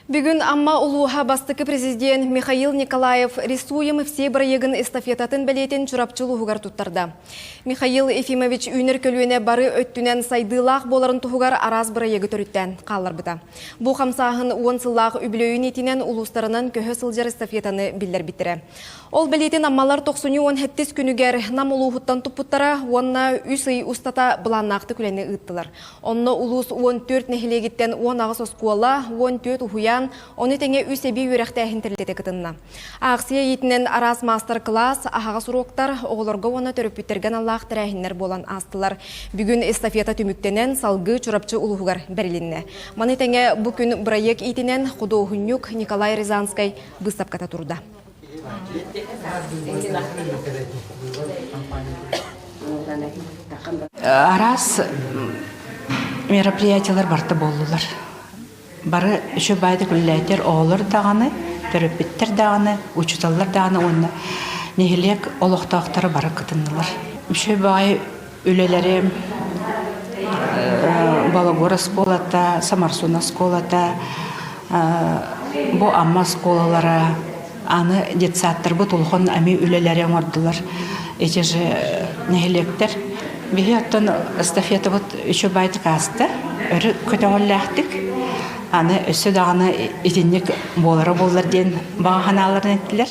Бүгүн Амма улууһа бастакы президент Михаил Николаев «Рисуем все» бырайыагын эстафетатын бэлиэтин Чурапчы улууһугар туттарда. Михаил Ефимович үүнэр көлүөнэ бары өттүнэн сайдыылаах буоларын туһугар араас бырайыагы төрүттээн хаалларбыта. Бу хамсааһын уон сыллаах үбүлүөйүн иитинэн улуустарынан көһө сылдьар эстафетаны биллэрбиттэрэ. Ол бэлиэтин аммалар тохсунньу уон сэттис күнүгэр Нам улууһуттан туппуттара уонна үс ый устата былааннаахтык үлэни ыыттылар. Онно улуус 14 нэһилиэгиттэн 18 оскуола, 14 уһуйаан, ону тэҥэ үс эбии үөрэхтээһин тэрилтэтэ кытынна. Аахсыйа иитинэн араас маастар-кылаас, аһаҕас уруоктар, оҕолорго уонна төрөппүттэргэ аналлаах тэрээһиннэр буолан аастылар. Бүгүн эстафета түмүктэнэн, салгыы Чурапчы улууһугар бэрилиннэ. Маны тэҥэ бу күн бырайыак иитинэн худуоһунньук Николай Рязанскай быыстапката турда. Араас мероприятиелар барыта буоллулар. Бары үчүгэй баайдык үлэлээтилэр оҕолор даҕаны, төрөппүттэр даҕаны, учууталлар даҕаны уонна нэһилиэк олохтоохторо бары кытыннылар. Үчүгэй баҕайы үлэлэри Балагор оскуолата, Самарсун оскуолата, бу Амма оскуолалара, аны детсадтарбыт улахан эмиэ үлэлэри оҥордулар. Эти же нэһилиэктэр. Биһи оттон эстафетабыт үчүгэй баайдык ааста, өрө көтөҕүллээхтик. Аны өссө даҕаны итинник буолара буоллар диэн баҕа санааларын эттилэр.